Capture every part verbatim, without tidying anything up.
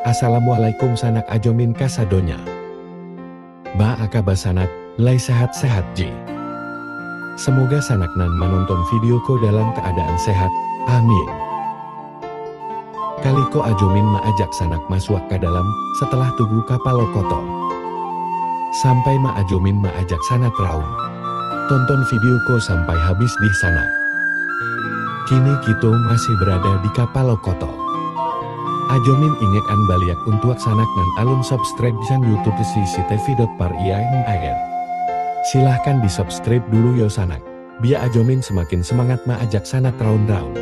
Assalamualaikum sanak Ajo Min kasadonyo. Baa kaba sanak, lai sehat-sehat je? Semoga sanak nan manonton video ko dalam keadaan sehat. Amin. Kali ko Ajo Min maajak sanak masuak ka dalam, satalah Tugu Kapalo Koto. Sampai ma Ajo Min maajak sanak raun. Tonton video ko sampai habis dih sanak. Kini kito masih berada di Kapalo Koto. Ajo Min ingekan baliak untuak sanak nan alun subscribe channel YouTube C C T V dot par I A M air. Silahkan di-subscribe dulu yo sanak. Bia Ajo Min semakin semangat maajak sanak raun-raun.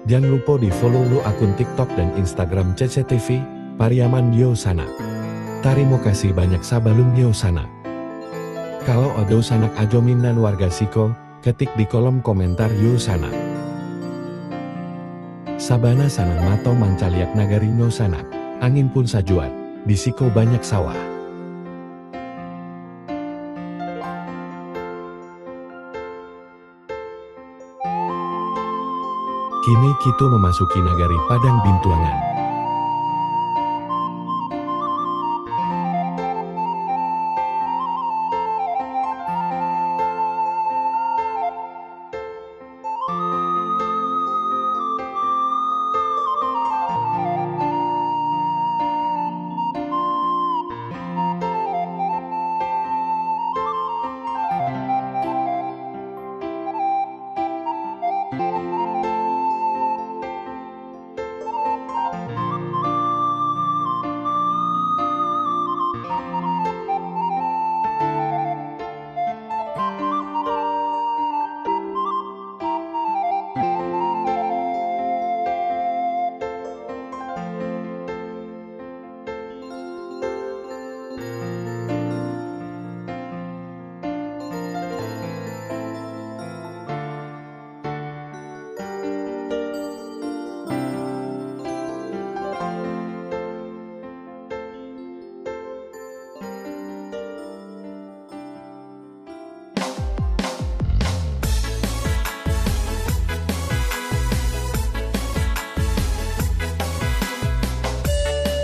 Jan lupo di-follow lo akun TikTok dan Instagram C C T V Pariaman yo sanak. Tarimo kasih banyak sabalun yo sanak. Kalau ado sanak Ajo Min nan warga siko, ketik di kolom komentar yo sanak. Sabana sanang mato mancaliak nagarinyo sanak. Angin pun sajuak, di siko banyak sawah. Kini kito mamasuki nagari Padang Bintuangan.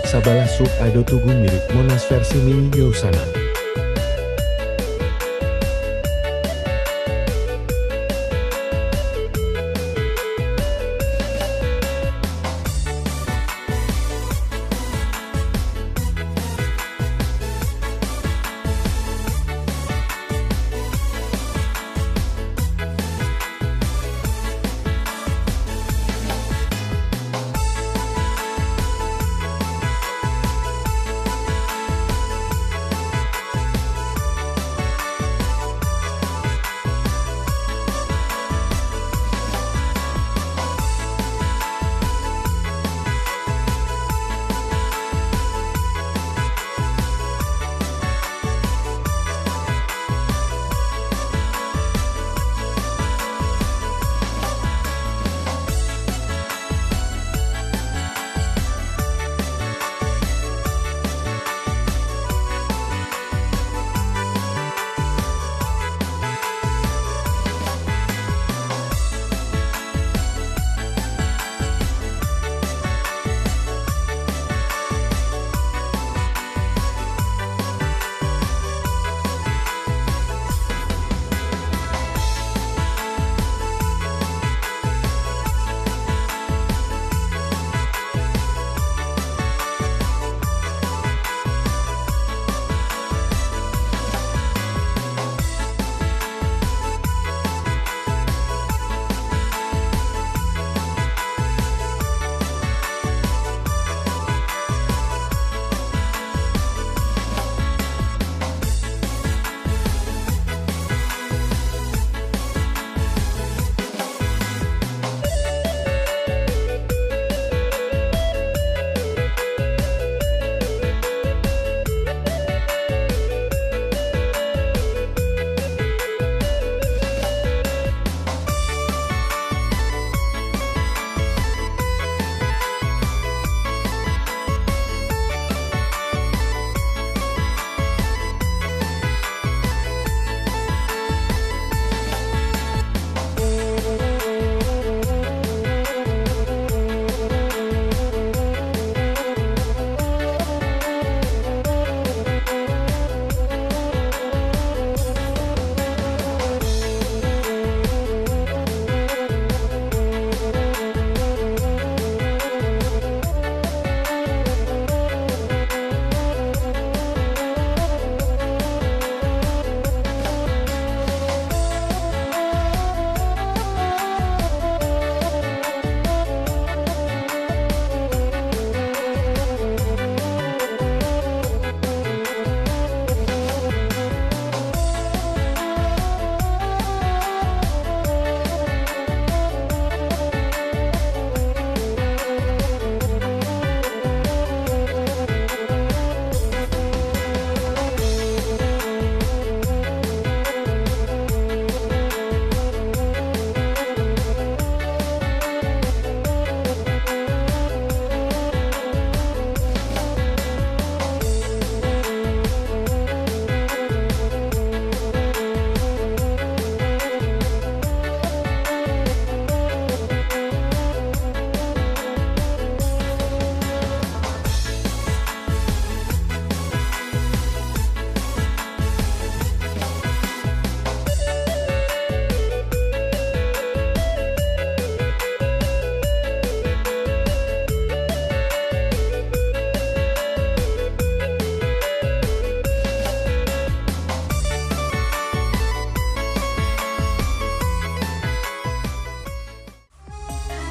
Sabalah suok ado Tugu mirip Monas versi mini yo sanak.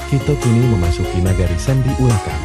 Kito kini mamasuki nagari Sandi Ulakan.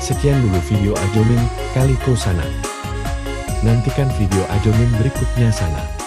Sekian dulu video Ajo Min, kaliko sanak. Nantikan video Ajo Min berikutnya sanak.